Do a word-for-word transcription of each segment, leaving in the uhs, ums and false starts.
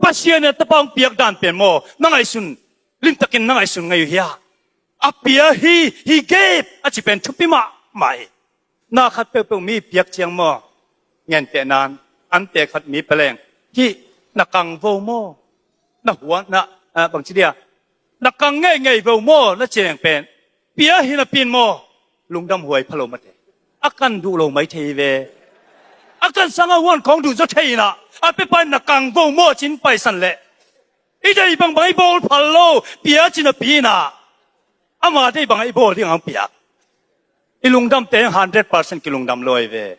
Pasian in a tapa hong piak dan pen maw, na ngaihsun, limtakin na ngaihsun ngei uh hia? A pia hi, he gave, a ci pen thupi mahmah hi. Na khat peuhpeuh mi piak ciang maw, ngentehna in, ante khat mi pia leng, hih na kang vo maw, na huan na, ah, bangci dia, na kang ngeingei vo maw, na ci leng pen, pia hi napi in maw, lungdam huai pha lo mate. A kan duh lo mai thei ve. A kan sang a huan khawng duh zaw thei inah, a piapa in na kang vo maw ci-in paisan leh, i deih bangbang i bawl phal lo, pia ci napi inah, ama deih bangah i bawl ding hong piak. I lungdamte hundred percent kilungdam lo ahi ve.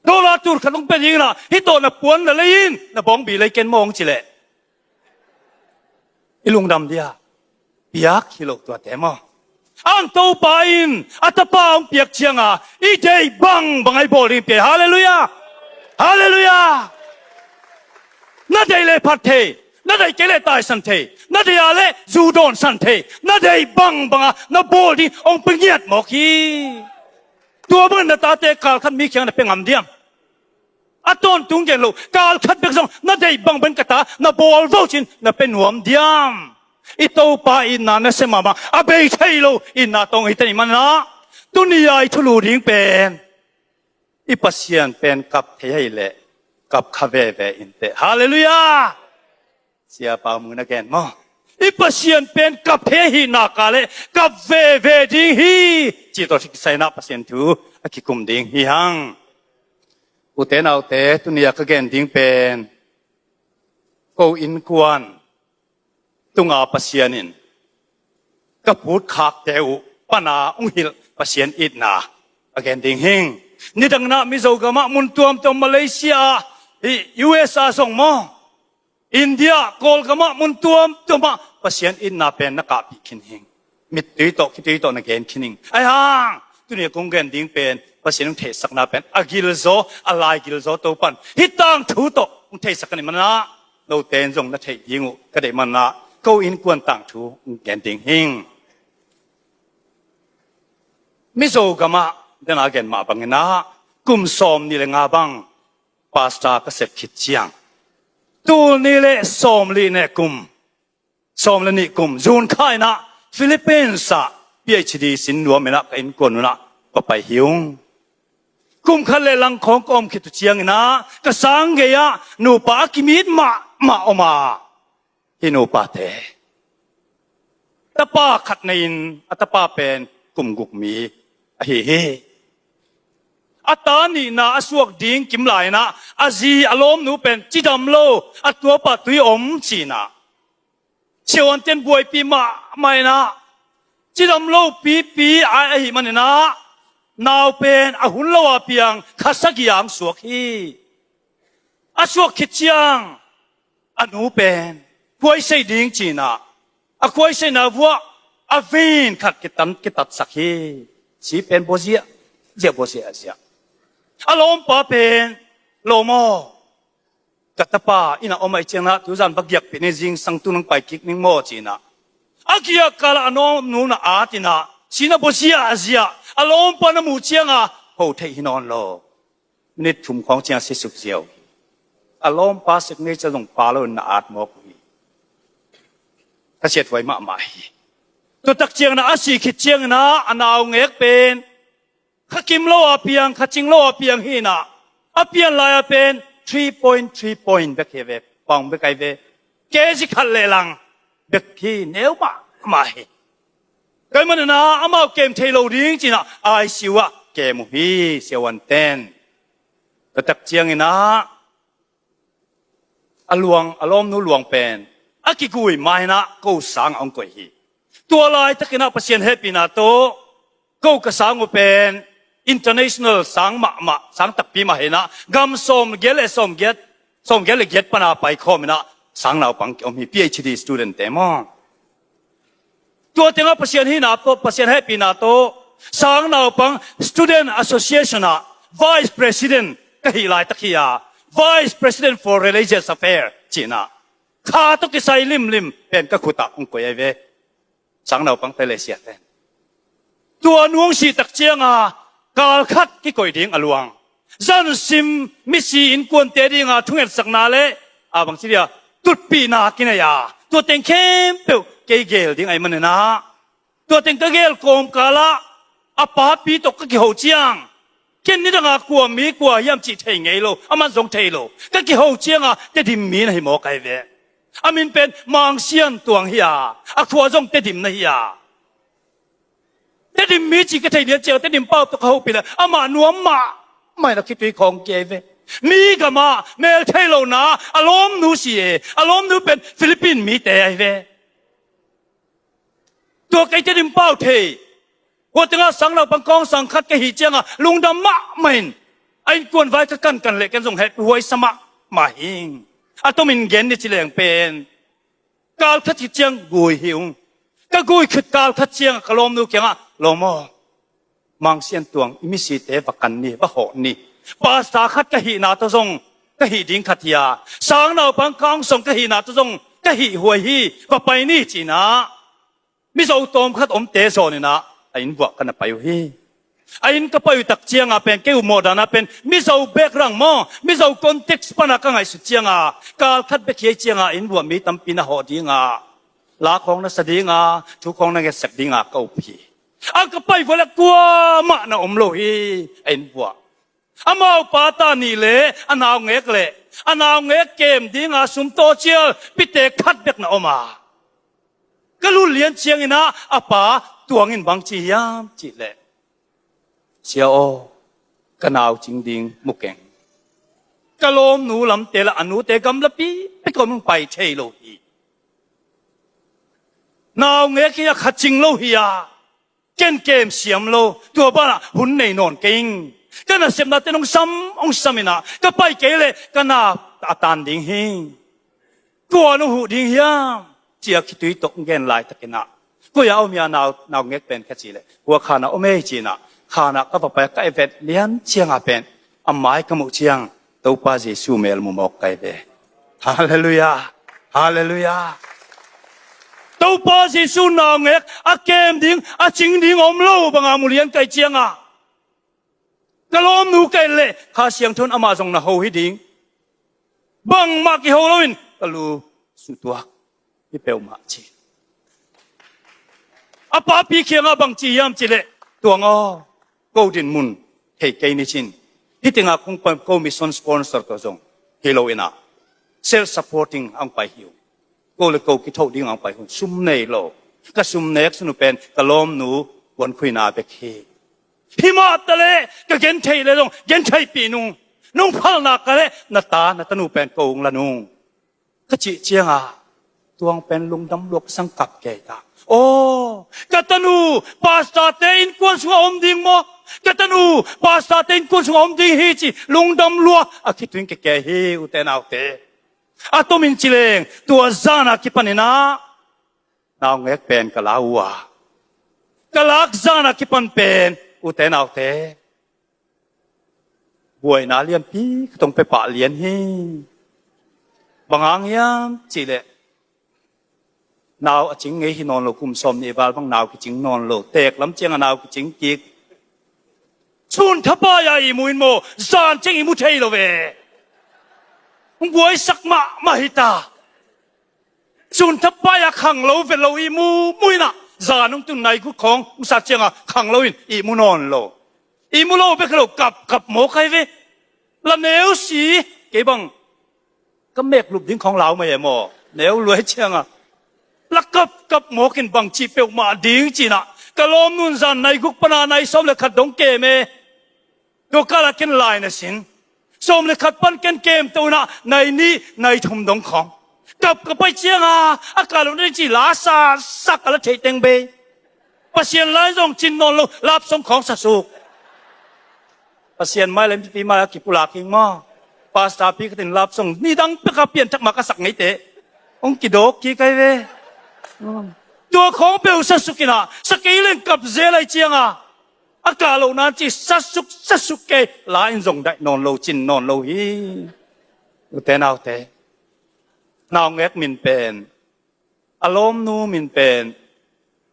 Dollar tul khat hong pia ding inah, hih tawh na puan na lei in, na bawngbi lei ken maw hong ci leh, i lungdam dia? Piak hi lo tuate maw. Ang Topa in a tapa hong piak cianga i deih bangbang a i bawl ding pia hi. Halleluiah. Halleluiah. Na deih le phat thei, na deih kei le taisan thei, na deih a le zu dawnsan thei, na deih bangbanga na bawl ding hong pia ngiat mawk hi. Tua bangin na tate kalkhat mi kiang na pia ngam diam? A tawntung gen lo, kalkhat bek zong na deih bangbang ka ta na bawl vo cin na pia nuam diam? I Topa itna nasia mahmah, a bei thei lo itna tawng hi ta ni manah, tuni-a i thulu ding pen, i Pasian pen kap thei ahih leh kap kha veve inteh. Halleluiah. Sia Pau Mun a gen maw, i Pasian pen kap thei ahih nak leh kap veve ding hi, cih tawh kisai inah Pasian thu a kikum ding hi hang. Ute naute, tuni-a ka gen ding pen, ko innkuan tunga Pasian in ka phutkhakte uh pana hong hilh Pasian itna a gen ding hing. Nidang inah Mizo gamah mun tuamtuam, Malaysia ah, i U S A zong maw, India, Kawlgamah mun tuamtuamah Pasian itna pen na kahpih khin hing. Mittui tawh, khitui tawh na gen khin hing. Ahi hang, tuni-a kong gen ding pen Pasian hong theihsakna pen a gilzaw, a lai gilzaw Topan hih tangthu tawh hong theihsak ka hih manah, note in zong na theih ding uh ka deih manah, ko innkuan tangthu hong gen ding hing. Mizo gamah, dena gen mah bangin ah, kum sawm nih le nga bang pastor ka sep khit ciang, tul nih le sawm li nih kum, sawm le nih kum, June kha inah Philippines ah P H D sin nuam inah ka innkuan un ah ka pai hi ung. Kum khat le lang khawng ka om khit uh ciang inah ka sang gei-ah nupa a kimit mahmah om a, hih nupate tapa khat nei-in, a tapa pen kum guk mi ahi hi. A ta nihna a suak ding kim lai inah a zi a lawmnu pen cidam lo, a tuapa tui om ci inah, siavuante'n buaipih mahmah inah, cidam lo pipi a, ahih man inah, nau pen a hun lo a piang kha sagih a hong suak hi. A suak khit ciang a nu pen khuaiseih ding ci inah, a khuaiseihna vuah a vin khat kitan, kitatsak hi. Zi pen bua ziahziah, bua ziahziah. A lawmpa pen, lawm aw, ka tapa inn ah om ahih ciangin ah tuzan va giakpih ning, zingsang tung nang pai kik ning maw ci inah, a giak kal ah a lawmnu na at inah, zi na bua ziahziah. A lawmpa na muh ciang a ho theih hi nawn lo. Minit thum khawng ciang a si suk ziau hi. A lawmpa sik ngei ciang zong pha loin na at mawk uh hi. Ka siathuai mahmah hi. Tua tak ciangin ah a si khit ciangin ah a naungek pen kha kim lo a piang, kha cing lo a piang hi inah, a pian lai a pen three point three point bek hi ve, pound bek ahi ve. K G khat le lang bek hi, neu mahmah hi. Tua ahih man inah amau kem thei lo ding ci inah I C U ah kem uh hi, siavuante'n. Tua tak ciangin ah a luang, a lawmnu luang pen a kigui ma inah ko sang ah hong koih hi. Tua laitakin ah Pasian hehpihna tawh ko ka sang uh pen international sang mahmah, sang takpi mah hi inah, gam sawmgiat le sawmgiat, sawmgiat le giat pana paikhawm inah sang naupang kiom hi, P H D student te maw. Tua tengah Pasian hihna tawh, Pasian hehpihna tawh, sang naupang Student Association ah Vice President ka hih laitak hi a, Vice President for Religious Affair ci inah, kha tawh kisai limlim pen ka khut ah hong koih ahi ve. Sang naupangte le siate'n. Tua nu hong sih tak ciang a, kalkhat kikoih ding a luang. Zansim misi innkuante ding a thungetsakna le a bangci dia, tutpihna kinei a, tua teng khempeuh kei geel ding ahih manin ah, tua teng ka geel kawmkal ah a papi tawh ka kiho ciang, ken nidang a kua mi kua hiam cih thei ngei lo, aman zong thei lo. Ka kiho ciang a Tedim mi na hi mawk ahi ve. A min pen Mang Sian Tuang hi a, a khua zong Tedim na hi a. Tedim mi cih ka theih lian ciang a Tedim pau tawh ka hopih leh amah nuam mahmah in a khitui khawng kia hi ve. Mi gam ah mel thei lohna a lawmnu si e, a lawmnu pen Philippine mite ahi ve. Tua kei Tedim pau thei. Hua teng ah sang naupang kawngsang khat ka hih ciang a lungdam mahmah in, a innkuan vai ka kankan leh ken zong hehpih huai sa mahmah hing. A tomin gen ni ci leng pen, kal khat khit ciang gui hi ung. Ka gui khit kal khat ciang a ka lawmnu kiang ah, "Lawm aw, Mang Sian Tuang i misite va kan ni, va hawh ni. Pastor khat ka hihna tawh zong ka hih ding khat hi a, sang naupang kawngsang ka hihna tawh zong ka hih huai hi, va pai ni," ci-in ah Mizo tawm khat omte zawnin ah a inn vuah ka na pai uh hi. A inn ka pai uh tak ciang a pen, kei uh mawh dan a pen Mizo background maw, Mizo context pan a ka ngaihsut ciang a, kal khat bek hi ciang a inn vuah mi tampi na hawh ding a, la khawng na sa ding a, thu khawng na ngetsak ding a ka up hi. A ka pai vuah leh kuamah na om lo hi a inn vuah. Amau pa ta nih le a naungek le a naungek kem ding a sum tawh cial pitek khat bek na om a, ka lut lian ciangin ah a pa Tuang in bang ci hiam cih leh, "Sia aw, ka nau cing ding mu keng. Ka lawmnu lamte le a nute gamlapi pek om, pai thei lo hi. Naungek hi a, kha cing lo hi a, ken kem siam lo, tua banah hun nei nawn keng. Ka nasepnate nong sam, hong sam in ah ka pai kei leh ka na a tan ding hi. Tua nong huh ding hiam?" ci a khitui tawh hong gen laitakin ah, "Koi ah om hia nau, naungek pen?" ka cih leh, "Hua khan ah om ei," ci-in ah khan ah ka va pai a, ka i vet lian ciang a pen a mai ka muh ciang Topa Jesu mel mu mawk ka hi ve. Halleluiah. Halleluiah. Topa Jesu naungek a kem ding, a cing ding om lo bang a mu lian ka hih ciang a, ka lawmnu ka et leh Kha Siangtho in amah zong na ho hi ding. Bangmah kiho loin ka lu sutuak hi peuhmah ci. A papi kiang ah bang ci hiam cih leh, "Tuang aw, ko dinmun thei kei ni cin, hih teng ah kong pai ko mission sponsor tawh zong hi lo in ah, self supporting hong pai hi ung. Ko le ko kithoh ding hong pai hi ung. Sum nei lo. Ka sum nek sunu pen ka lawmnu kuan khuina bek hi. Hi mah ta leh ka gen thei leh zong gen theihpih nung. Nong phal nak leh na ta, na tanu pen ko hong la nung," ka cih ciang a, Tuang pen lungdam luak sang kap kei ta. "Aw, ka tanu pastor-te innkuan sungah om ding maw? Ka tanu pastor-te innkuan sungah om ding hi," ci lungdam luak a khitui in kei kei hi, ute naute. A tomin ci leng, tua zan a kipanin ah naungek pen ka la uh a, ka lak zan a kipan pen, ute naute, buaina lianpi ka tong pia pah lian hi. Bang hang hiam cih leh, nau a cing ngei hi nawn lo, kum sawm nih val bang nau kicing nawn lo, teek lam ciang a nau kicing kik. Sun thapai a ihmu in maw, zan ciang ihmu thei lo ve. Hong buaisak mahmah hi ta. Sun thapai a khanglo vetlo ihmu mu in ah, zan hong tun nai guk khawng hong sat ciang a khanglo in ihmu nawn lo. Ihmu lo bek hi lo, kapkap mawk ahi ve. La neu si, kei bang ka mek lup ding khawng lau mai e maw, neu luai ciang a. La kapkap mawk in bang cih peuhmah ding ci-in ah, ka lawmnu in zan nai guk pan a nai sawm le khat dong kem e. Tua kal ah ken lai na sin. Sawm le khat pan ken kem to in ah, nai nih nai thum dong khawng. Kap ka pai ciang a, a kal uh na ding ci la sa sak a la theih teng bei. Pasian la in zong cin nawn lo, love song khawng sa suk. Pasian mai le mipi mai a kipulak hing maw. Pastor pi khat in love song nidang pek a pianthak mah ka sak ngei teh, hong kidawk kik ahi ve. Tua khawng peuh sa suk in ah, sa kei leng kap zel ahi ciang a, a kah loh nan ci sa suk, sa suk kei, la in zong daih nawn lo, cin nawn lo hi. Ute naute, naungek min pen, a lawmnu min pen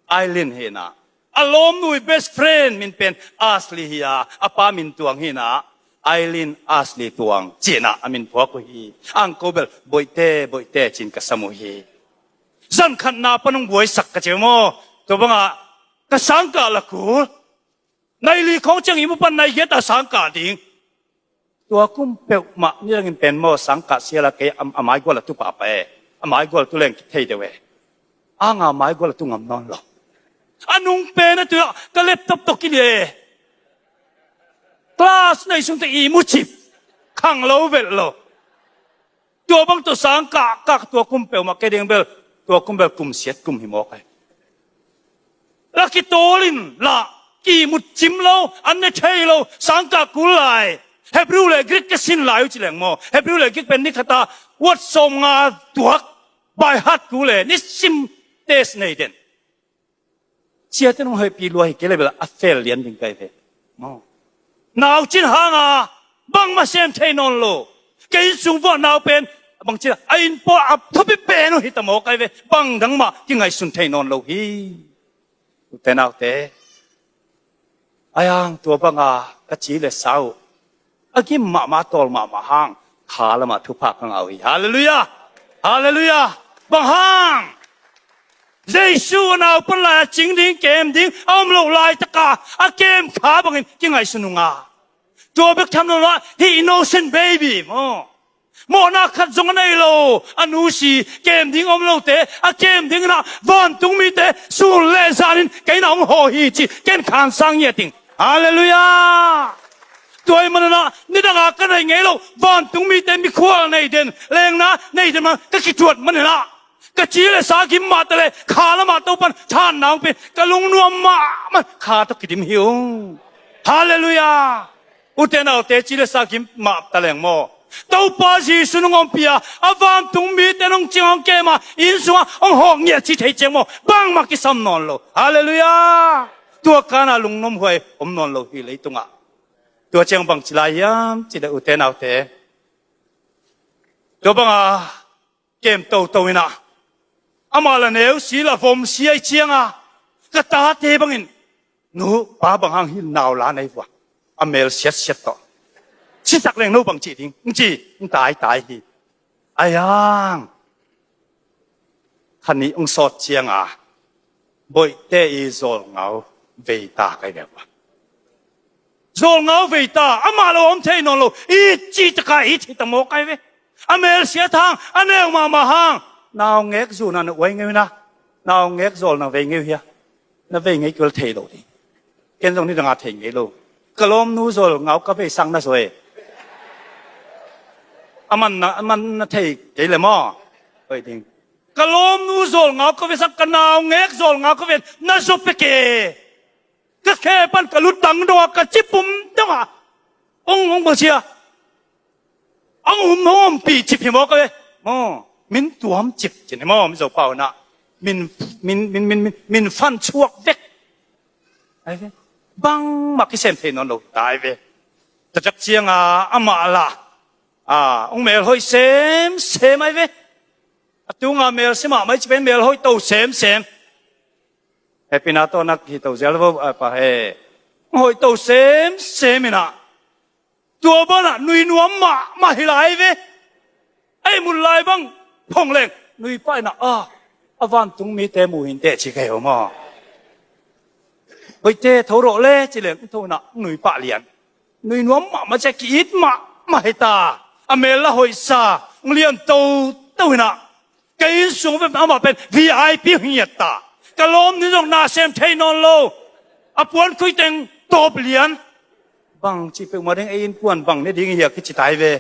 Aileen hi in ah, a lawmnu i best friend min pen Ashley hi a, a pa min Tuang hi in ah, Aileen Ashley Tuang ci-in ah a min phuak uh hi. Ang ko bel Boihte, Boihte ci-in ka sam uh hi. Zan khatna pan hong buaisak ka ci uh maw. Tua bangah ka sangkah la kul. Nai li khawng ciang ihmu pan nai giat a sangkah ding. Tua kum peuhmah nidangin pen maw sangkah sial a kei a, a maigual a tu pahpah e. A maigual tu leng kithei deuh e. Anga maigual a tu ngam nawn lo. A nung pen a tu ah ka laptop tawh kiliah e. Class neih sung teh ihmu cip. Khang lo velh lo. Tua bang tawh sangkah kah tua kum peuhmah kei ding bel, tua kum bel kum siat kum hi mawk ai. La kitawl in la, kihmut cim lo, an ne thei lo, sangkah kul lai. Hebrew le Greek ka sin lai uh ci leng maw. Hebrew le Greek pen ni khat a word sawm nga tuak, by heart kul e, nisim test nei den. Ciate nong hoihpih lua hi kei le bel a fel lian ding kai ve. Maw. Naucin hanga bangmah sem thei nawn lo. Kei inn sung vuah nau pen bangci a inn pawl a thupi pen uh hi ta maw kai ve. Bang dang mah kingaihsun thei nawn lo hi. Ute naute. Ayang tua banga ka ci le sa uh. A gim mahmah tawl mahmah hang kha lamah thupha ka ngah uh hi. Halleluiah. Halleluiah. Bang hang Jesu a nau pan lai a cing ding kem ding a om loh laitaka a kem kha bangin kingaihsun uh nga. Tua bek tham lo lah hih innocent baby maw. Mawhna khat zong a nei lo a nusi kem ding om lote a kem ding inah vantung mite sun le zanin kei na hong haw hi ci ken khan sang ngiat ding. Halleluiah. Tua ih mananah nidanga ka nei ngei lo vantung mite mikhual nei den lengna nei den man ka kituat maninah ka ci le sa gim mah ta le kha lamah Topan thanna hong pen ka lungnuam mahmah kha tawh kidim hi ung. Halleluiah. Ute naute ci le sa gim mah ta leng maw. Topa Jesu nong ompih a a vantung mite nong cing hong kem a inn sungah hong hawk ngiat ci thei ciang maw. Bangmah kisam nawn lo. Halleluiah. Tua kana lungnuam huai om nawn lo hi leitungah. Tua ciang bang ci lai hiam ci le ute naute. Tua banga kem toto inah amah la neu si la vom si ai cianga ka tate bangin nu pa bang hang hi nau la nei vua a mel siatsiat tawh sisak leng no bang cih ding ng ci ng tai tai hi. Ayang khanih ong sawt cianga Boihte i zawlngau veita kai ve vua. Zawlngau veita amah lo om thei nawn lo. It cih taka it hi ta maw kai ve. A melsiat hang a neu mahmah hang naungek zuna na uai ngeu hina. Naungek zawl na vei ngeu hia. Na vei ngei kul thei lo ding. Ken zong nidanga thei ngei lo. Ka lawmnu zawlngau ka vei sang na zaw e. A man na, a man na thei kei le maw. Oi ding. Ka lawmnu zawlngau ka vei sang ka naungek zawlngau ka vei na zaw peke. Ka khe pan ka lutang donga ka cipum donga ong ong bang sia. Ong um ong ompih cip hi maw ka ve maw. Min tuam cip cin hi maw mi zo pau na. Min min min min min min fan chuak vek. Ai ve. Bangmah kisem thei nawn lo ta ai ve. Tatak cianga amah la a ong mel hoih semsem ai ve. A tunga mel sia mahmah i ci pen mel hoih to semsem. Hepina tawh nak hi to zel vo a pa he. Hoih to semsem inah tua banah nui nuam mahmah hi lai ve. Ei mun lai bang phong leng nui pah inah a a vantung mite mu hinteh ci ka hi maw. Hoihte tho rawh le ci leng tho inah nui pah lian. Nui nuam mahmah cia ki-it mahmah hi ta. A mel la hoihsa ng lian toto inah Ka inn sung pen amah pen V I P hi ngiat ta. Ka lawmnu zong na sem thei nawn lo. A puan khuiteng tawp lian. Bang ci peuhmah ding ei inn puan bang ne ding hi a kici tai ve.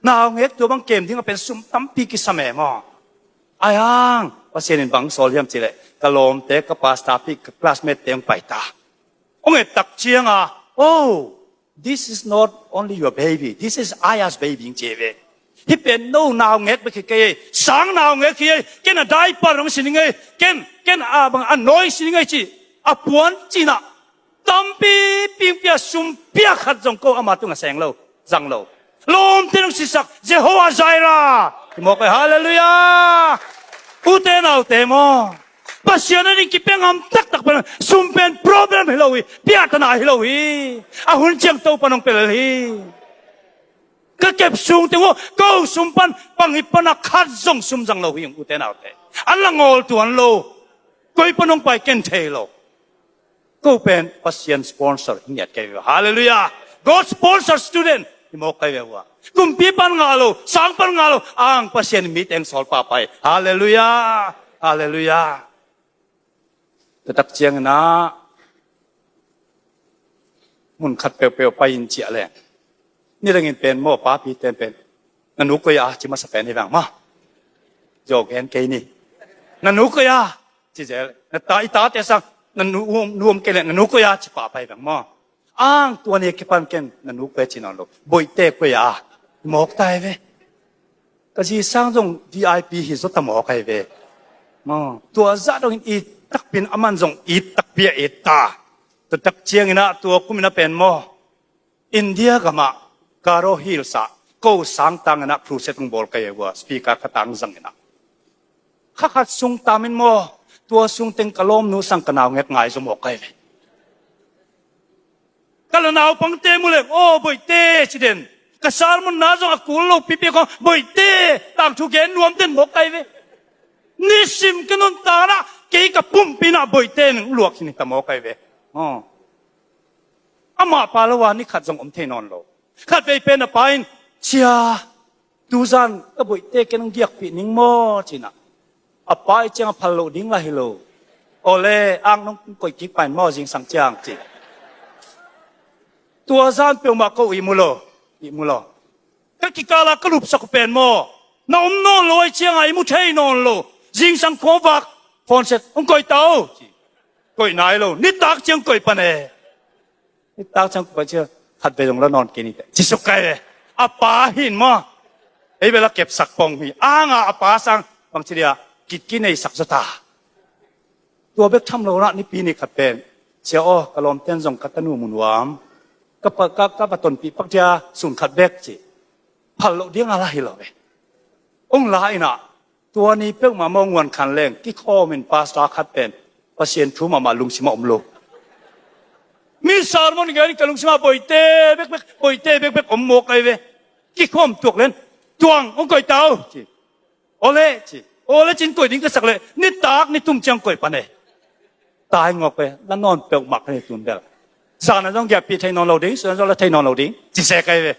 Naungek tua bang kem ding a pen sum tampi kisam e maw. Ai hang Pasian in bang sawl hiam cileh ka lawmte ka pastor pi ka classmate te hong pai ta. Hong et tak cianga oh This is not only your baby. This is Aya's baby, ci ve. Hih pen no naungek bek hi kei ei. Sang naungek hi ei. Ken a diaper hong sin ing ei. Ken, ken a bang a nawi sin ing ei ci. A puan cina. Tampi pingpia sumpia khat zong ko ama tunga seng lo. Zang lo. Lawmte nong sisak. Jehovah Jireh. Hi mawk ei. Hallelujah. Ute naute maw. Pasian a ding kipia ngam taktak pen sum pen problem hi lo hi, piatana hi lo hi. A hun ciang Topa nong pia lel hi. Ka kep sung teng uh, ko sum pan pang hi pan a khat zong sum zang lo hi, ute naute. An la ngawl tuan lo. Koi pan hong pai ken thei lo. Ko pen Pasian sponsor hi ngiat kei ve. Halleluiah. God sponsor student hi mawk kei ve uh a. Kumpi pan ngah lo, sang pan ngah lo, ang Pasian mi teng sawl pahpah hi. Halleluiah. Halleluiah. Taktak ciangin ah mun khat peuhpeuh pai in ciah leng, nidangin pen maw, papi ten pen, "Na nu koi a?" ci masa pen hi vang maw. Zawk hen kei ni. "Na nu koi a?" ci zel. Na ta, i tate sang, "Na nu, nu om kei leh, na nu koi a?" ci pahpah hi vang maw. Ang tua ni kipan ken, "Na nu koi a?" ci nawn lo. "Boihte koi a?" mawk ta hi ve. Ka zi sang zong V I P hi zaw ta mawk ahi ve. Maw, tua zah dongin it takpi in aman zong it takpi a it ta. Taktak ciangin ah tua kum in a pen maw, India gamah Garo Hills ah ko sang tangin ah crusade hong bawl ka hi uh a, speaker khat tang zangin ah. Kha khat sung tamin maw, tua sung teng ka lawmnu sang ka naungek ngai zaw mawk ahi ve. Ka la naupangte mu leng, "Aw, Boihte," ci den. Ka sermon na zong a kul lo pipi kong, "Boihte," tangthu gen nuam den mawk ahi ve. Nisim ka nuntakna ah kei ka pumpi in ah Boihte in luak hi ni ta mawk ahi ve. Aw. Amah pa lo a ni khat zong om thei nawn lo. Khatvei pen a pa in, "Sia, tuzan ka Boihte ken hong giakpih ning maw?" ci in ah. A pa i ciang a phal loh ding la hi lo. "Awle, ang nong koih kik pain maw zingsang ciang," ci. Tua zan peuhmah ko i mu lo, i mu lo. Ka kikal a ka lupsak uh pen maw, na om nawn lo ahih ciangin i mu thei nawn lo. Zingsang khua vak phone set, "Hong koih ta o," ci. Koih nai lo, nitak ciang koih pan e. Nitak ciang koih pan ciang, "Khatvei zong la nawn kei ni teh," ci suk kai ve. A pa hi in maw, ei bel a kepsak pong hi. Ang a a pa sang bangci dia kitkinei sak zaw ta. Tua bek tham lo in ah nipi ni khat pen, "Sia aw, ka lawmten zong ka tanu mu nuam, ka pa, ka, ka va tonpih pak dia sun khat bek," ci. Phal loh ding a la hi lo ve. Hong la in ah, tua ni peuhmah maw nguan khan leng kikhawm in pastor khat pen Pasian thu mahmah lungsim a om lo. Mi sermon gen ka lungsim ah Boihte bekbek, Boihte bekbek om mawk ahi ve. Kikhawm tuak len, "Tuang, hong koih ta o," ci. "Awle," ci. "Awle," ci in koih ding ka sak leh, nitak ni tum ciang koih pan e. Tai ngawk e, la nawn peuhmah ka ni tun bel. Zan a zong giahpih thei nawn lo ding, sun a zong la thei nawn lo ding, ci se kai ve.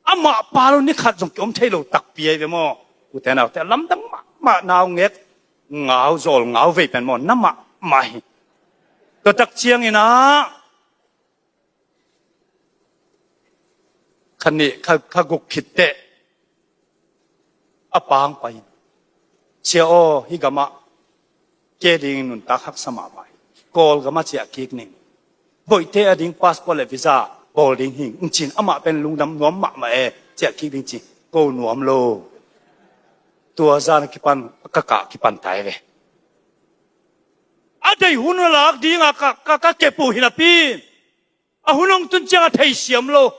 Amah pa lo ni khat zong kiom thei lo takpi ahi ve maw. Ute naute, lamdang mahmah, naungek ngau zawl ngau vei pen maw, na mahmah hi. Tua tak ciangin ah, kha nih, kha, kha guk khit teh, a pa hong pai in, "Sia aw, hih gamah ke ding nuntak haksa mahmah hi. Kawlgamah ciah kik ning. Boihte a ding passport le visa bawl ding hing," hong ci in, amah pen lungdam nuam mahmah e, "Ciah kik ning," ci, "Ko nuam lo." Tua zan a kipan, ka kah kipan ta hi ve. A deih hun a lak ding a ka, ka, ka kep uh hi napi in, a hun hong tun ciang a theisiam lo.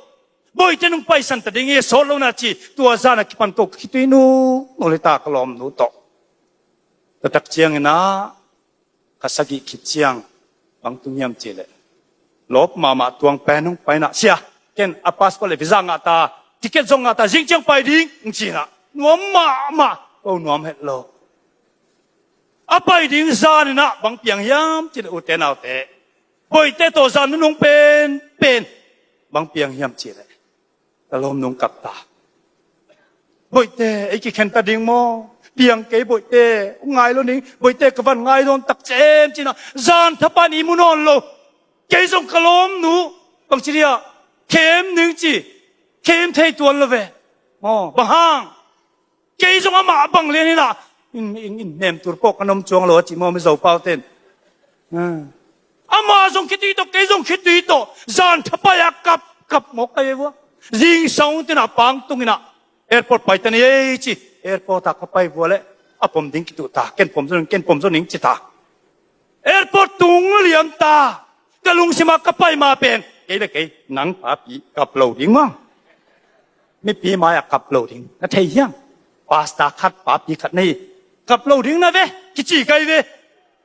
Boihte nong paisan ta ding hi, sawt lo na ci, tua zan a kipan ko khitui nu, nu le ta ka lawmnu tawh. Tua tak ciangin ah, kha sagih khit ciang, bang tung hiam cih leh, lawp mahmah tuang pen hong pai in ah, "Sia, ken a passport le visa ngah ta, ticket zong ngah ta, zing ciang pai ding," hong ci in ah, nuam mahmah, ko nuam het lo. A pai ding zan in ah bang piang hiam cih leh, ute naute, Boihte tawh zan nunung pen, pen bang piang hiam cih leh, ka lawmnu hong kap ta. "Boihte, ei kikhen ta ding maw? Piang kei Boihte, hong ngai lo ning, Boihte ka van ngai dawn tak cem," ci in ah, zan thapan i mu nawn lo. Kei zong ka lawmnu, bangci dia, khem ning ci, khem thei tuan lo ve. Aw, bang hang? Kei zong amah bang lian in ah, in, in, in nem tur pawh ka nom cuang lo a ci maw, Mizo pau ten. Ah. Amah zong khitui tawh, kei zong khitui tawh, zan thapai a kap, kap mawk ka hi ve vua. Zingsang hong tun ah, pang tung in ah, "Airport pai ta ni ei," ci. Airport ah ka pai vua leh, a pom ding kituh ta, "Ken pom zaw ning, ken pom zaw ning," ci ta. Airport tung liam ta. Ka lungsim ah ka pai ma pen, "Kei le kei, nang papi kap lo ding maw? Mipi mai-ah kap lo ding, na thei hiam? Pastor khat, papi khat na hi, kap lo ding na ve," kici kai ve.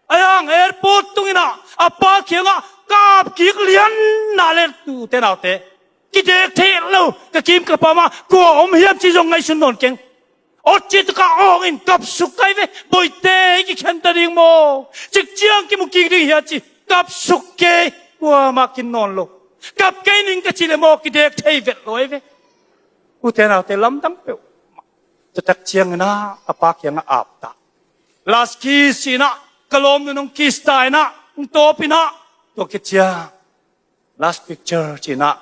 A yang airport tunginah a pa kiangah kap kik lianna le, ute naute, kidek thei lo, ka kim ka pam ah kua om hiam ci zong ngaihsun nawn keng. Awt ci tukah awngin kapsuk kai ve. Boite, i kikhenta ding maw? Cik ciang kimu kik ding hia ci, kapsuk kei. Kuamah kin nawn lo. Kap kei ning ka ci le maw, kidek thei vet lo ai ve. Ute naute, lamdang peuh. Tutak cianginah a pa kiangah apta. Last kiss inah ka lawmnu nong kiss ta inah, hong tawp inah, tua khit ciang last picture cinah,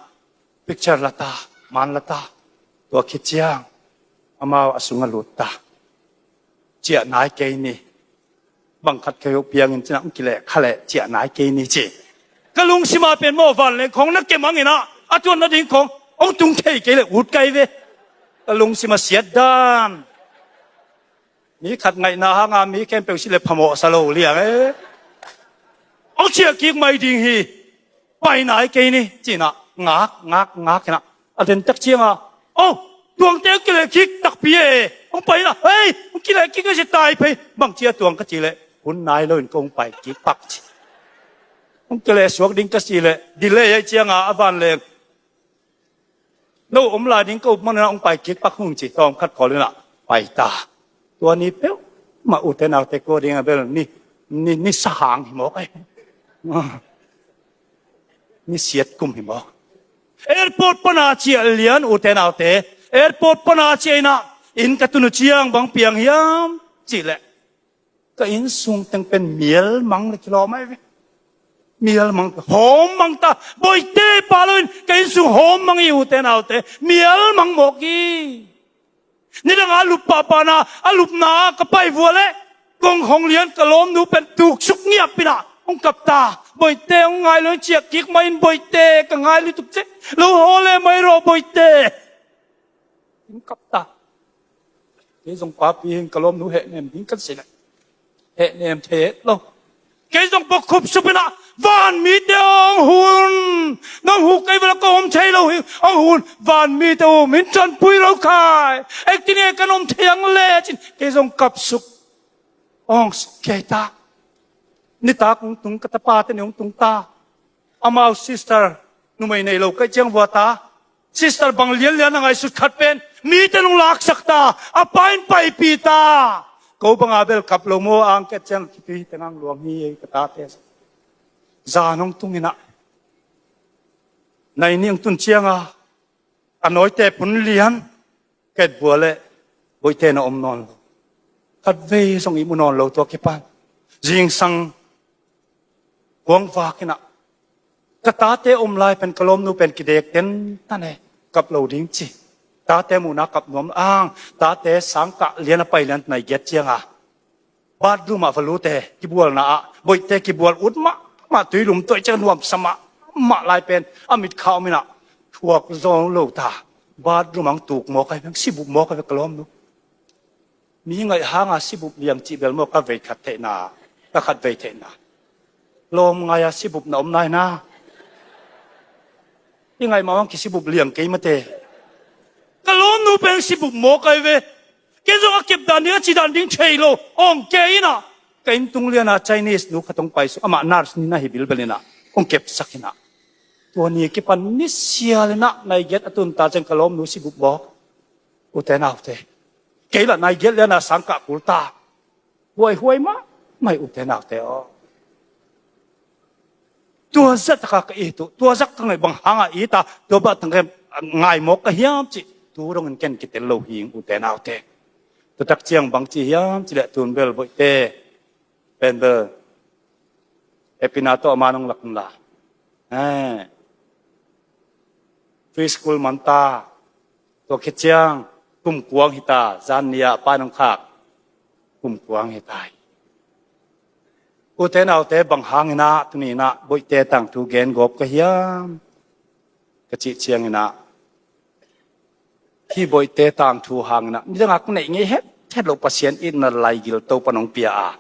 picture lata, man lata, tua khit ciang amau a sungah lut ta. Ciah nai kei ni. Bang khat kei uh piangin cinah, hong kileh kha leh ciah nai kei ni ci. Ka lungsim ah pen maw, vanleng khawng na kemang inah, a tuan nading khawng hong tung thei kei leh ut kai ve. Ka lungsim a siat dan. Mi khat ngaihna hanga mi khempeuh si le phamawh sa lo liang e. Hong ciah kik mai ding hi. Pai nai kei ni cinah, ngak ngak ngak inah, a den tak cianga, o, tuangte hong kileh kik takpi e. Hong pai inah, hei, hong kileh kik a si tai phei. Bang cia tuang ka ci leh, hun nai loin kong pai kik pak ci. Hong kileh suak ding ka si leh, delay ai cianga a vanleng, no om lai ding ka up manah hong pai kik pak hung ci, tawm khat khawl inah pai ta. Tua ni peuhmah ute naute kua dingah bel ni, ni, ni sahang hi mawk ai. Ni siat kum hi mawk. Airport pana ciah lian, ute naute. Airport pana ciah inah, inn ka tun uh ciang bang piang hiam cih leh, ka innsung teng pen mial mang le kilawm ai ve. Mial mang, hawm mang ta. Boite pa loin ka innsung hawm mang hi, ute naute. Mial mang mawk hi. Nidang a lup pahpahna, a lupna ka pai vua leh, kong hong lian ka lawmnu pen tuksuk ngiap inah hong kap ta. Boite, hong ngai loin ciah kik mai in, Boite, ka ngai lutuk cek. Lo haw le mai rawh, Boite. Hong kap ta. Kei zong papi hing, ka lawmnu hehnem ding kan si leh, hehnem thei het lo. Kei zong bawkkhup sup inah, van mite hong hun, nong hu kei vela ka om thei lo hi, hong hun, van mite um in tanpui lo khai. Ekti nge kan om thei ang le cin, kei zong kapsuk, awngsuk kei ta. Nitak hong tung, ka tapate ni hong tung ta. Amau sister, numei nei lo ka hih ciang vua ta. Sister bang lianlian a ngaihsut khat pen mite nong laksak ta, a pa in paipih ta. Ko banga bel kap lo maw, ang ket ciang kipite ngang luang hi ei ka tate. Zan hong tung inah, nai nih hong tun cianga, a nawite pun lian, ka et vua leh, Boite na om nawn lo. Khatvei zong i mu nawn lo tua kipan. Zingsang kuang vak inah, ka tate om lai pen ka lawmnu pen kidek tentan e, kap lo ding ci. Tate muhna kap nuam ang, tate sangkah lian a pai lian nai giat cianga, bathroom ah va lut e, kibualna ah, Boite kibual ut mahmah, tuilum tuai ciang nuamsa mahmah lai pen a mit kha om inah, thuak zaw lo ta. Bathroom ah hong tuk mawk ai ve, hong sibup mawk ai ve ka lawmnu. Mi ngaih hanga sibup liang cih bel maw, ka vei khat theihna, ka khat vei theihna. Lawm ngai-a sibup na om nai na. I ngaih mah hong kisibup liang kei mate. Ka lawmnu pen sibup mawk ai ve. Kei zong a kep dan ding, a ci dan ding thei lo. Awng kei inah, ka inn tung lianah Chinese nu khat hong pai suk, amah nurse ni na hi bilbel inah, hong kepsak inah, tua ni kipan nisial inah nai giat a tun ta ciang ka lawmnu sibup mawk. Ute naute, kei lah nai giat lianah sangkah kul ta. Huaihuai mahmah hi, ute naute aw. Tua zah taka ka it uh, tua zah ka ngaih bang hanga it a, tua bah tangka ngai mawk ka hiam cih tu dongin ken kitel lo hing, ute naute. Tua tak ciang bang ci hiam cih leh, tun bel Boite pen bel hehpihna tawh a man hong lak unla. Eh. Preschool man ta. Tua khit ciang kum kuang hi ta, zan ni-a a pa in hong khak. Kum kuang hi ta hi. Ute naute, bang hang inah tuni inah Boite tangthu gen gawp ka hiam ka cih ciang inah, hih Boite tangthu hang inah nidang a ka neih ngei hethet loh Pasian itna laigil Topa'n hong pia a,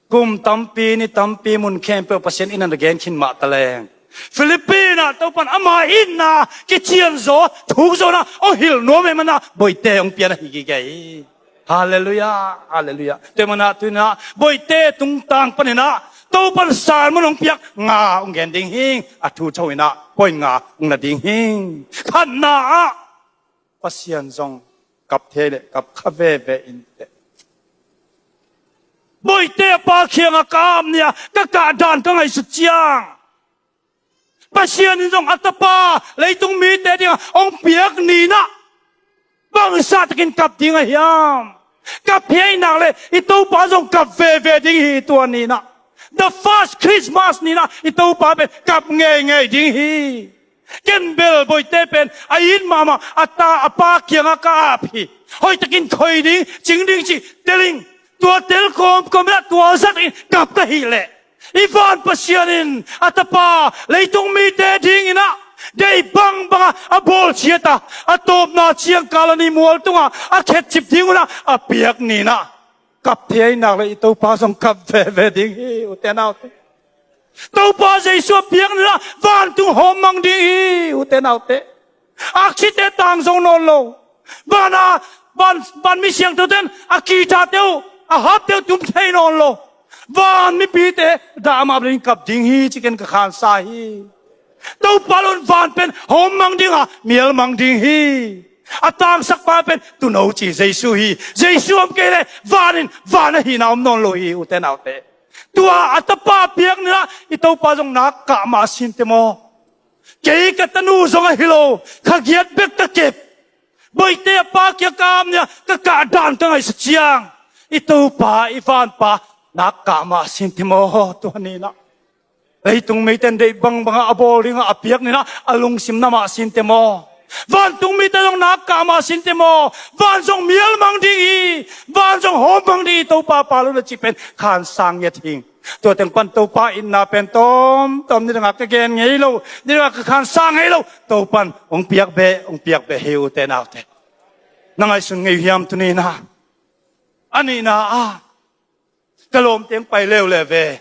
kum tampi ni tampi mun khempeuh Pasian itna na gen khin mah taleng, Philippines ah Topa'n ama itna kicianzaw, thukzawhna hong hilh nuam ahih manin Boite hong pian ahi gige hi. Halleluiah, halleluiah. Tua manah tuinah Boite tungtang paninah Topan sermon hong piak nga hong gen ding hing. A thu tho inah point nga hong na ding hing. Khatna ah Pasian zong kap thei le kap kha veve in teh. Boite a pa kiangah ka ap ni-a ka kah dan ka ngaihsut ciang Pasian in zong a tapa leitung mite dingah hong piak ninah bangsa takin kap ding a hiam? Kap hi a, ahih nak le i Topa zong kap veve ding hi. Tua ninah, the first Christmas ninah i Topa pen kap ngeingei ding hi. Ken bel Boite pen a it mahmah a ta a pa kiangah ka ap hi. Hoihtakin khoi ding, cing ding cih tel ing. Tua tel kawmkawm inah tua zat in kap ka hih leh i van Pasian in a tapa leitung mite dinginah deih bangbangah a bawl ciat a, a tawpna ciangkal a ni mual tungah a khetcip ding unah a piak ninah kap thei a, ahih nak le i Topa zong kap veve ding hi, ute naute. Topa Jesu a piak ninah vantung hawmmang ding hi, ute naute. Aksite tang zo nawn lo. Van a, van, van mi siangthote in a kithate uh, a hapte uh tum thei nawn lo. Van mipite dah mah bangin kap ding hi, ci-in ka khansa hi. Topa lo-in van pen hawmmang ding a, mialmang ding hi. A tangsakpa pen tuuno ci Jesu hi. Jesu om kei leh van in van ahihna om nawn lo hi, ute naute. Tua a tapa piak ninah i Topa zong nak kah mah a sinte maw? Kei ka tanu zong ahi lo, kha giat bek ka kep. Boite a pa kiangah ka ap ni-a ka kah dan ka ngaihsut ciang i Topa, i vanpa nak kah mah a sinte maw? Tua ninah leitung mite in deih bangbangah a bawl dingah a piak ninah a lungsim na mah a sinte maw? Vantung mite zong nak kah mah a sinte maw? Van zong mialmang ding hi, van zong hawmmang ding hi, Topa pa lo-in a cih pen khansa ngiat hing. Tua teng pan Topa itna pen tawmtawm nidangah ka gen ngei lo, nidangah ka khansa ngei lo. Topan hong piak beh, hong piak beh hi, ute naute. Na ngaihsun ngei uh hiam tuni-in ah? A nihna ah ka lawmte hong pai leuleu ve.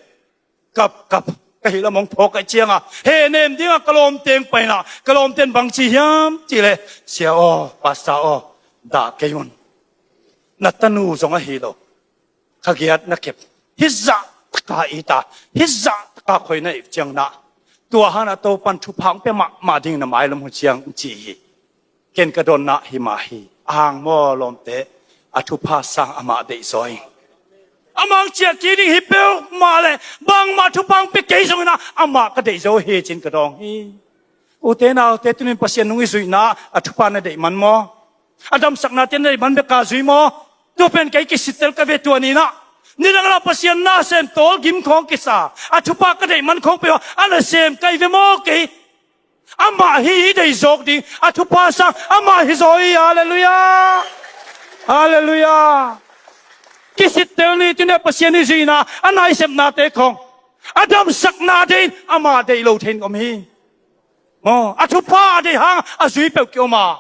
Kapkap ka hih lam hong phawk ahih ciangah hehnem dingah ka lawmte hong paina, ka lawmte in bang ci hiam cih leh, Sia aw, Pastor aw, dah kei un. Na tanu zong ahi lo, kha giat na kep, hih zah taka it a, hih zah taka khoi na hih ciang nah, tua hangin ah Topan thupha hong pia mahmah ding na mailam uh ciang, ci hi. Ken ka dawnna hi mah hi. Ahang maw lawmte, a thupha sang amah deihzaw ing. Amah hong ciah kik ding hi peuhmah leh bangmah thupha hong pia kei zongin ah amah ka deihzaw hi, ci-in ka dawng hi. Ute naute, tuni-in Pasian nung i zuihna a thupha na deih man maw? A damsaknate na deih man bek a zui maw? Tua pen kei kisittel ka ve. Tua ni-in ah nidang ah Pasian nasem, tawlgim khawng kisa, a thupha ka deih man khawng peuh a nasem ka hi ve maw kei? Amah hi i deih zawk ding, a thupha sang amah hi zaw hi. Halleluiah. Halleluiah. Kisittel ni, tuni-in ah Pasian i zuihna, a naisepnate khawng, a damsaknate in amah deih lo thei-in om hi. Maw, a thupha a deih hang a zui peuh ki-om a,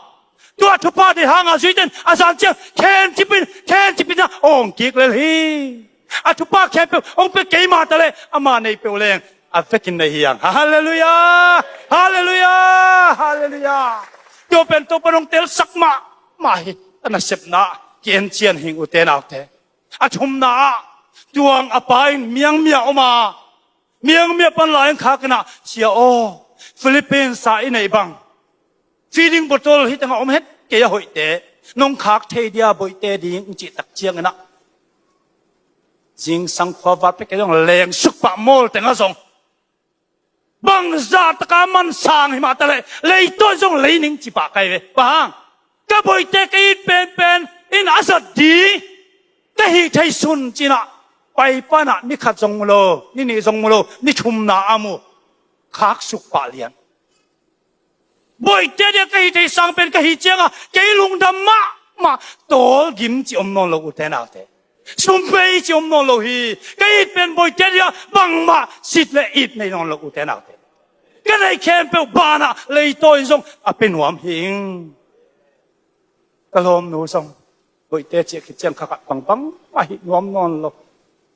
tua thupha a deih hang a zuite in a zan ciang khencip in, khencip in a awng kik lel hi. A thupha khempeuh hong pia kei mah ta leh amah neih peuh leng a vekin nei hi hang. Halleluiah! Halleluiah! Halleluiah! Tua pen Topan hong telsak mahmah hi. A nasepna ki-en cian hing, ute naute. A thumna ah tuang a pa in miangmia om a, miangmia pan lai-in khak in ah, Sia aw, Philippines ah i neih bang feeding bottle hih tengah om het kei a, hoihte, nong khak thei dia, Boite ding, hong cih tak ciangin ah zingsang khuaval pek kei zong, lengsuk pah mawl tengah zong bangzah taka man sang hi mah ta leh leitawi zong lei ning ci pah ka hi ve. Bang hang? Ka Boite ka it penpen in a zat ding ka hih thei sun, ci-in ah paipa in ah ni khat zong mu lo, ni nih zong mu lo, ni thumna a mu, khaksuk pah lian. Boite dia ka hih thei sang pen ka hih ciangah kei lungdam mahmah. Tawlgim cih om nawn lo, ute naute. Sumpei cih om nawn lo hi. Ka it pen Boite dia bangmah sit le it nei nawn lo, ute naute. Ka neih khempeuh banah leitawi in zong a pia nuam hi ing. Ka lawmnu zong Boite ciah khit ciang kha khat bangbang a hih nuam nawn lo.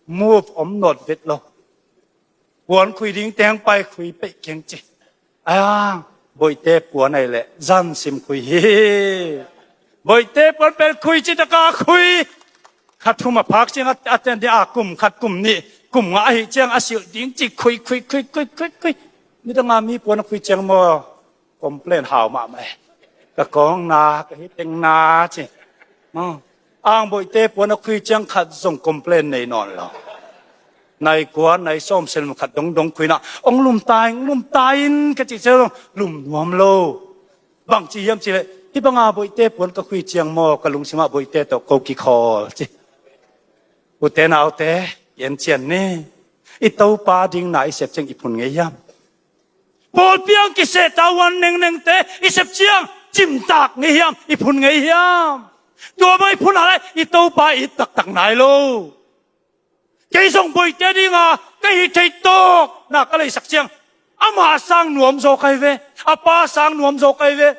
Move om nawt vet lo. Puan khui ding teng pai khui peih keng ci. Ai-ang, Boite puan ahih leh zan sim khui hi. Boite puan pen khui ci taka khui. Kha thum a phak ciang a, a ten dia kum khat, kum nih, kum nga ahi ciang a silh ding ci khui, khui, khui, khui, khui, khui. Nidanga mi puan a khui ciang maw, complain hau mahmah e. Ka kawng na, ka hi teng na ci. Maw. Ang boihte puan a khui ciang khat zong complain nei nawn lo. Nai kua, nai sawm, sel khat dongdong khuina. Ong lum ta in, ong lum ta in ka ci ciang lum nuam lo. Bang ci hiam ci leh, hih banga boihte puan ka khui ciang maw, ka lungsimah boihte tawh ko kikhawl ci. Ute naute, i en cian ni. I Topa ding na i sep ciang i phun ngei hiam? Pawlpi ah kiseh tavuan nengnengte i sep ciang cimtak ngei hiam, i phun ngei hiam? Tua bang i phun a lai i Topa it taktak nai lo. Kei zong boihte dinga ka hih theih tawp na ka leisak ciang, ama sang nuam zaw ka hi ve, a pa sang nuam zaw ka hi ve.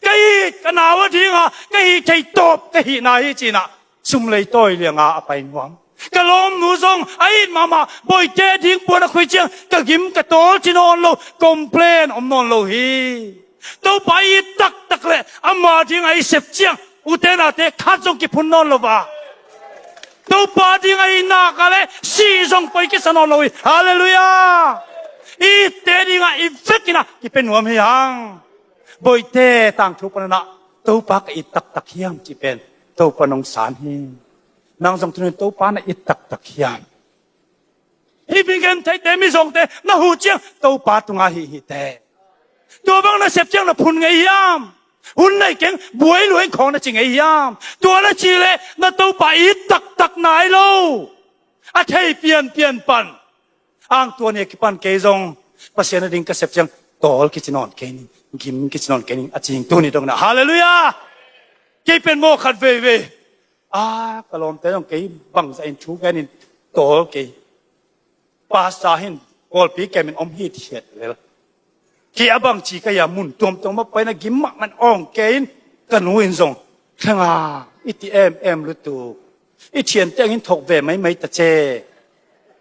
Ka it ka nau a dinga ka hih theih tawp ka hihna hi cinah sum lei tawi lianga a pai nuam. Ka lawmnu zong a it mahmah, boihte ding puan a khui ciang ka gim ka tawl ci nawn lo, complain om nawn lo hi. Topa it taktak le ama dinga i sep ciang, ute naute, khat zong kiphun nawn lo va. Topa dinga i nak a le sih zong poi kisa nawn lo hi. Halleluiah. I itte dinga i vekinah kipia nuam hi hang. Boihte tangthu pananah Topa ka it taktak hiam ci pen Topa nong san hi. Nang zong tunin Topa na it taktak hiam? Hih mi gentheite, mizawngte na huh ciang Topa tunga hih hih teh. Tua bang na sep ciang na phun ngei hiam? Hun nei keng, buai luai khawng na ci ngei hiam? Tua na ci leh na Topa it taktak nai lo. A thei pianpian pan. Ang tua ni a kipan kei zong Pasian a ding ka sep ciang tawl kici nawn kei ning, gim kici nawn kei ning a ci hing tuni dongna. Halleluiah. Kei pen maw khat veivei a, ka lawmte zong kei bangzah in thu genin tawl kei. Pastor hin pawlpi kemin om hithiat lel. Kei a bangci ka hia, mun tuamtuam a paina gim mahmah awng kei in, ka nu in zong, "Thlenga, i ti em em lutuk. I thiante angin thok ve maimai ta ce.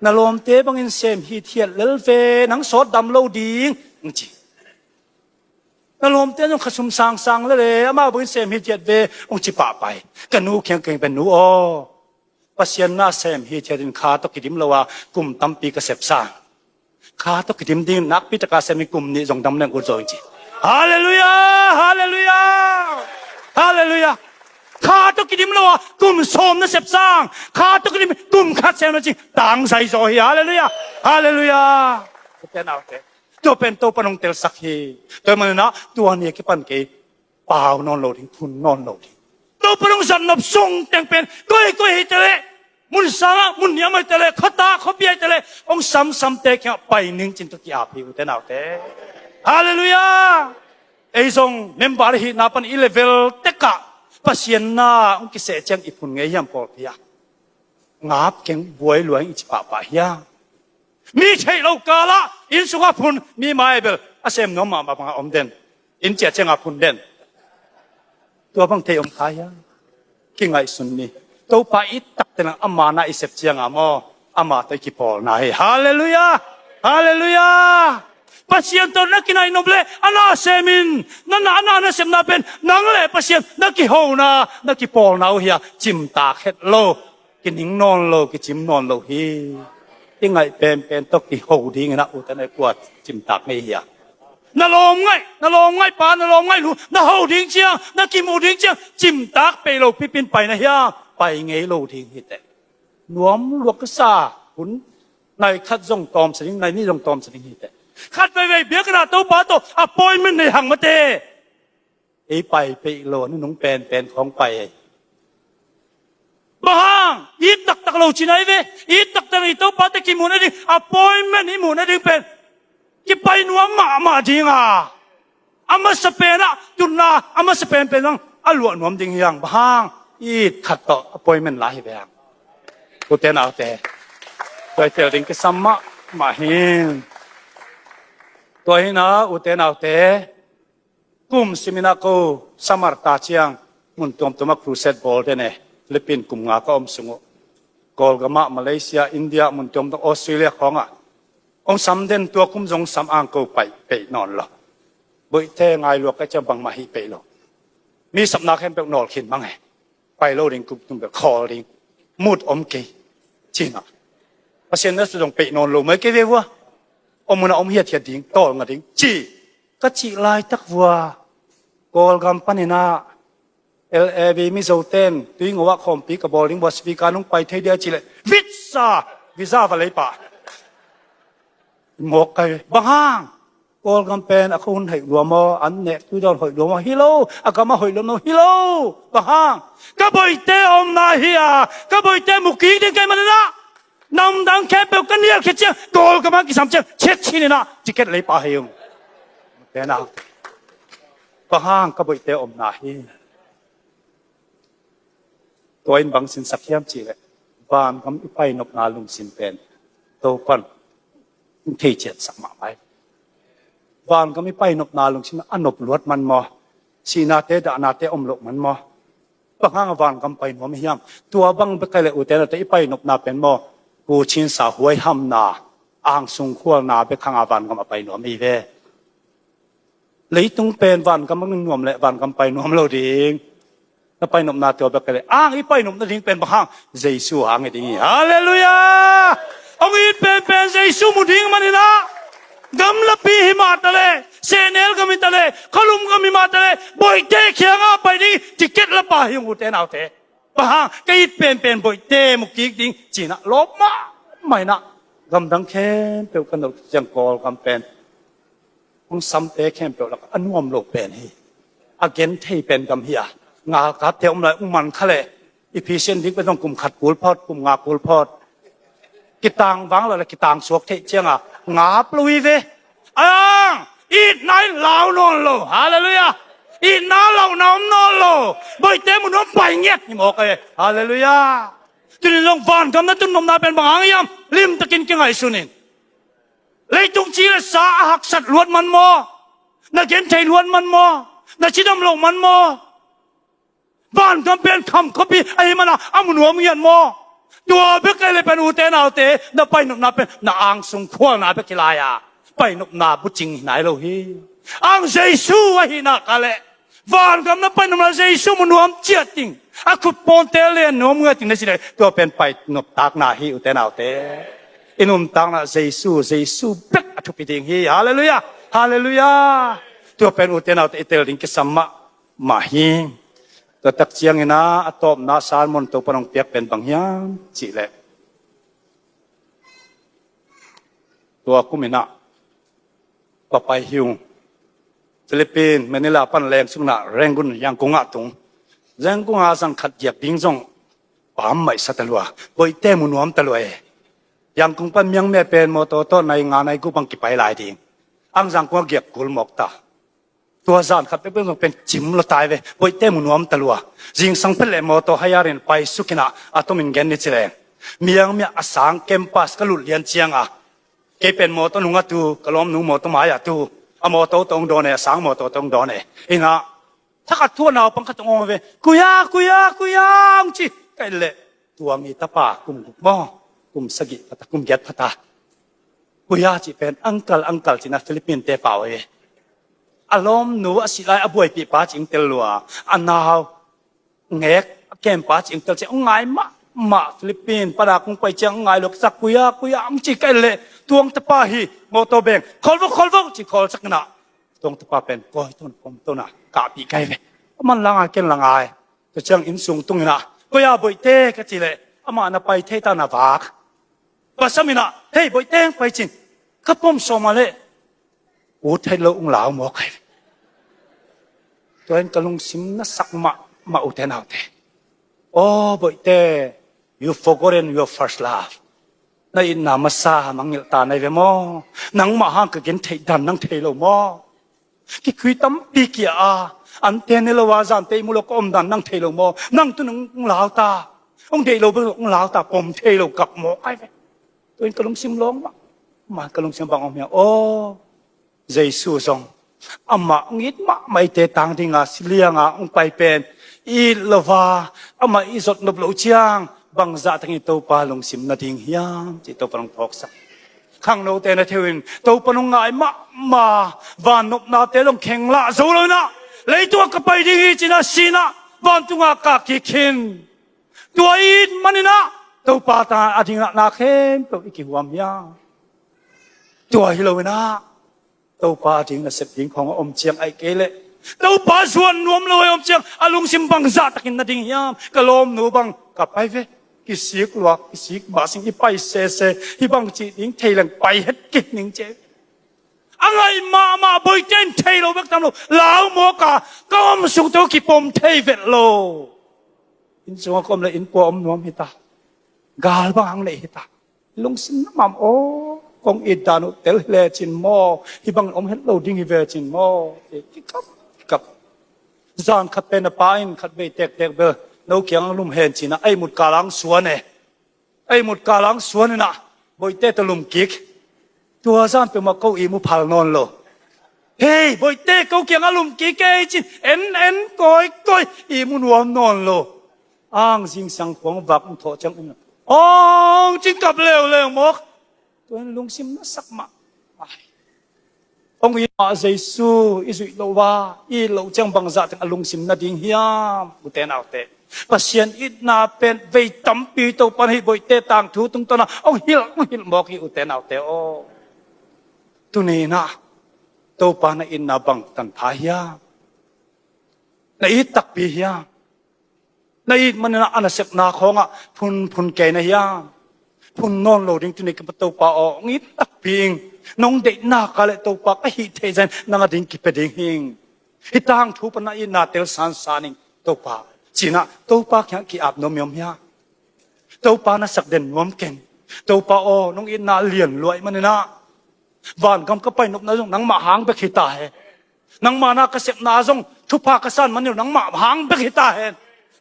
Na lawmte bangin sem hithiat lel ve, nang sawt dam lo ding," ang ci. Na lawmte zong kha sum sangsang lele, amau bangin sem hithiat ve, ong ci pahpai. Ka nu kiang keng pen, "Nu aw, Pasian na sem hithiat in kha tawh kidim lo a, kum tampi ka sep sang. Kha tawh kidim ding nakpi taka sem in kum nih zong dam leng ut zaw," ong ci. Halleluiah, halleluiah, halleluiah. Kha tawh kidim lo a, kum sawm na sep sang. Kha tawh kidim, kum khat sem na cing, tangzai zaw hi. Halleluiah, halleluiah. Ute naute, tua pen Topa nong telsak hi. Tua manina tua ni a kipan kei pau nawn lo ding, phun nawn lo ding. Topa nong zatnop sung teng pen koi koi hi tele, mun sanga mun niam hi tele, khota khopi hi tele, ong samsamte kiangah pai ning cin tua ki-ap hi, ute naute. Halleluiah. Ei zong member hihna pan i level tekah Pasian na ong kiseh ciang i phun ngei hiam pawlpi ah? Ngap keng, buai luai i ci pahpah hiam? Mi theih lo kalah inn sungah phun, mi mai bel a sem nuam mahmah bangah om den. Inn ciah ciangah phun den. Tua bang thei om kha hiam? Kingaihsun ni. Topa i takte nang ama na i sep cianga maw, ama tawh i kipawlna hi. Halleluiah. Halleluiah. Pasian tawh na kinaih nop le a na semin, na na a na na sepna pen nang le Pasian na kihona, na kipawlna uh hi a, cimtak het lo. Kining nawn lo, kicim nawn lo hi. I ngaih penpen tawh kiho dingin a, ute naute, kua cimtak ngei hiam? Na lawm ngaih, na lawm ngaih pa, na lawm ngaih nu na ho ding ciang, na kimuh ding ciang cimtak peih lo pipin pai na hiam? Pai ngei lo ding hi teh. Nuam luak ka sa hun nai khat zong tawmsa ding, nai nih zong tawmsa ding hi teh. Khat veivei biakinn ah Topa tawh appointment nei hang mate. Ei pai peih lo, a nunung penpen khawng pai ei. Bang hang? It taktak lo cin ahi ve. It taktak i Topa tawh kimuh nading, appointment i muh nading pen kipai nuam mahmah ding a, a masa penah tutna, a masa penpen zong a luah nuam ding hi hang. Bang hang? It khat tawh appointment la hi ve hang. Ute naute, tua i tel ding kisam mahmah hi. Tua hi na, ute naute, kum simin ah ko summer ta ciang mun tuamtuam ah crusade bawl den e. Philippines kum nga ka om sung uh. Kawlgam ah, Malaysia, India, mun tuamtuam, Australia khawng ah. Ong sam den, tua kum zong sam, ang ko pai peih nawn lo. Boihte ngai luak ka ciang bangmah hih peih lo. Mi sapna khempeuh nawl khin mang e. Pai lo ding, kum tum bel khawl ding. mut om kei, ci-in ah, Pasian na su zong peih nawn lo mai kei ve vua. Om munah om hiathiat ding, tawlnga ding, ci ka cih laitak vua, Kawlgam panin ah L A B Mizoten tuingo ah khawmpi ka bawl ding vua, speaker nong pai thei dia cih leh, vitsa, visa va lei pah. Mawk kai, bang hang? Kawlgam pen a khua hun hoih lua maw, an nek tu dawn hoih lua maw? Hi lo. A gam a hoih lua maw? Hi lo. Bang hang? Ka boihte omna hi a, ka boihte mu kik ding kei manin ah, namdang khempeuh ka nial khit ciang, Kawlgam a kisam ciang, chet chin in ah ticket lei pah hi ung. Tenau, bang hang? Ka boihte omna hi. Tua in bang sinsak hiam cih leh, vangam i painopna lungsim pen Topan hong thei ciatsak mahmah hi. Vangam i painopna lungsim a nop luat man maw? Sihnate, dahnate om loh man maw? Bang hang a vangam pai nuam i hiam? Tua bang bek kei leh, ute naute, i painopna pen maw, kuchinsa, huaihamna, angsung khualna bek hang a vangam a pai nuam i hi ve. Leitung pen vangam bangin nuam leh vangam pai nuam lo ding. Na painopna tua bek kei leh, ang i painopna ding pen bang hang? Jesu hang hi ding hi. Halleluiah! Hong it penpen Jesu mu ding manin ah, gamlapi hi mah taleh, sehnel gam hi taleh, khualum gam hi mah taleh, boihte kiangah pai ding ticket la pah hi ung, ute naute. Bang hang? Ka it penpen boihte mu kik ding, ci-in ah lawp mahmah in ah, gamdang khempeuh ka nolh ciang Kawlgam pen hong samte khempeuh lakah a nuam lo pen hi. A genthei pen gam hi a, ngalkapte om lai, hong man kha leh, Ephesian dik pen zong kum khat kul phot, kum nga kul phot. Kitang vang lo leh kitang suak theih ciang a, ngap lo hi ve. Ang itna in lau nawn lo. Halleluiah. Itna lauhna om nawn lo. Boihte mu nuam, pai ngiat hi mawk e. Halleluiah. Tuni zong vangam na tun nopna pen bang hang hiam? Limtakin kingaihsun in. Leitung ci le sa a haksat luat man maw? Na genthei luat man maw? Na cidam loh man maw? Vangam pen kham khuapi ahih manin a mu nuam ngiat maw? Tua bek kei leh pen, ute naute, na painopna pen na angsung khualna bek hi lai a, painopna bucing hi nai lo hi. Ang Jesu ahihna kah leh, vangam na painopna Jesu mu nuam ciat ding, a khutpawngte len nuam ngiat ding na cih leh, tua pen painop takna hi, ute naute. I nuntakna Jesu, Jesu bek a thupi ding hi. Halleluiah. Halleluiah. Tua pen, ute naute, i tel ding kisam mahmah hi. Tua tak ciangin ah, a tawpna sermon Topan hong piak pen bang hiam cih leh, tua kum in ah va pai hi ung. Philippines, Manila pan leng suk in ah Rangoon, Yangon ah tung. Yangon ah zang khat giak ding zong pam maih sa ta lua. Boihte mu nuam ta lua e. Yangon pan Myanmar pen mawtaw tawh nai nga nai guk bang kipai lai ding. Ang Yangon ah giak kul mawk ta. Tua zan khat peuhpeuh zong pen cim lua ta hi ve. Boihte mu nuam ta lua. Zingsang phet leh mawtaw hire in pai suk in ah, a tomin gen ni ci leng, Myanmar a sang campus ka lut lian ciang a, kei pen mawtaw nung a tu, ka lawmnu mawtaw mai-ah tu, a mawtaw tawh hong dawn e, a sang mawtaw tawh hong dawn e. In ah, thakhat thu a naupang khat hong om ve. Kuya, kuya, kuya, hong ci. Ka et leh, tua mi tapa kum guk maw, kum sagih pha ta, kum giat pha ta. Kuya cih pen uncle, uncle ci-in ah Philippines-te pau hi. A lawmnu a sih lai a buaipih pa cih hong tel lua. A nau ngek a kem pa cih hong tel ciang, hong ngai mahmah. Philippines pan a kong pai ciang hong ngai lua ka sa, kuya, kuya, hong ci. Ka et leh, tua tapa hi, mawtaw beng, khawl vo, khawl vo, ci khawlsak in ah, tua tapa pen kawi to in, pom to in ah, kahpih ka hi ve. Aman la ngai, ken la ngai. Tua ciang inn sung tung in ah, koi-ah boihte ka cih leh, amah na pai thei ta, na vak. Pasal in ah, hei, boihte hong pai cin, ka pom sawm a leh ut thei lo, hong lau mawk hi. Tua in ka lungsim na sak mahmah, ute naute. Aw boihte, you forgotten your first love. Na itna masa mangngilh ta na hi ve maw? Nangmah hang ka gentheih dan nang thei lo maw? Kikhui tampi kia a, ante ne lo a, zante ihmu lo ka om dan nang thei lo maw? Nang tu nang hong lau ta, hong deih lo bel hong lau ta, pom thei lo, kap mawk hi ve. Tua in ka lungsim lawng mahmah, ka lungsim bang om hiam? Aw, Jesu zong amah hong it mahmah, eite tang dinga si lianga hong pai pen i it lo a, amah i zot nop loh ciang bangzah takin Topa lungsim na ding hiam cih Topa hong phawksak. Khangnote na thei uh in, Topa hong ngai mahmah, vannopnate zong khenglah zo lo in ah, leitung ah ka pai ding hi ci-in ah si-in ah, vantung ah kah kik khin. Tua i it Maninah Topa ta a dingah na khempeuh i kihuam hiam? Tua hi loinah Topa a ding nasep ding khawng a om ciang aih kei leh Topa zuan nuam lo a om ciang a lungsim bangzah takin na ding hiam? Ka lawmnu bang ka pai ve, kisik luak kisik basing i pai sese, hih bang cih ding thei leng pai het kik ning cia. A ngaih mahmah boite in thei lo bek tam lo, lau mawka ka om sung tawh kipom thei vet lo. Inn sungah ka om le inn pua om nuam hita, gal bang hang neih hita, lungsim na mam aw, kong it dan uh tel hi lecin maw, hih bang om het lo ding hi vecin maw, kikap kikap. Zan khat pen a pa in khat vei tektek bel no kiang ang lum hen cinah ei mut kalang suan e. Ei mut kalang suan inah boite ta lum kik. Tua zan peuhmah ko i mu phal nawn lo. Hei boite, ko kiangah lum kik ei cin en en kawikawi i mu nuam nawn lo. Ang zingsang khuang vak thawh ciang um, ong cin kap leuleu mawk. Tua in lungsim na sak mah. Ai. Hong it mah Jesu i zuih loh a, i it loh ciang bangzah teng a lungsim na ding hiam? Ute naute, Pasian itna pen vei tampi Topa na hih boite tangthu tungtawna hong hilh hong hilh mawk hi, ute naute aw. Tuni inah Topa na itna bang tanpha hiam? Na it takpi hiam? Na it maninah a nasepna khawngah phunphun kei na hiam? Phun nawn lo ding tuni kipat Topa aw, hong it takpi ing. Nong deihna ka le Topa ka hih theih zan nang a ding kipia ding hing. Hih tangthu pan na itna tel sansan ing Topa, cinah Topa kiang ki-ap nuam i om hiam? Topa na sak den nuam ken. Topa aw, nong itna lian luai maninah vangam ka pai nopna zong nangmah hang bek hi ta hen. Nangmah na ka sepna zong thupha ka san manin nangmah hang bek hi ta hen.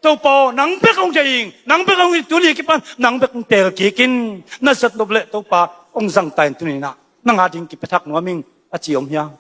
Topa aw, nang bek hong deih ing, nang bek hong it, tuni kipan nang bek hong teel kik in. Na zat nop leh Topa hong zang ta in, tuni inah nang a ding kipiathak nuam ing a ci om hiam?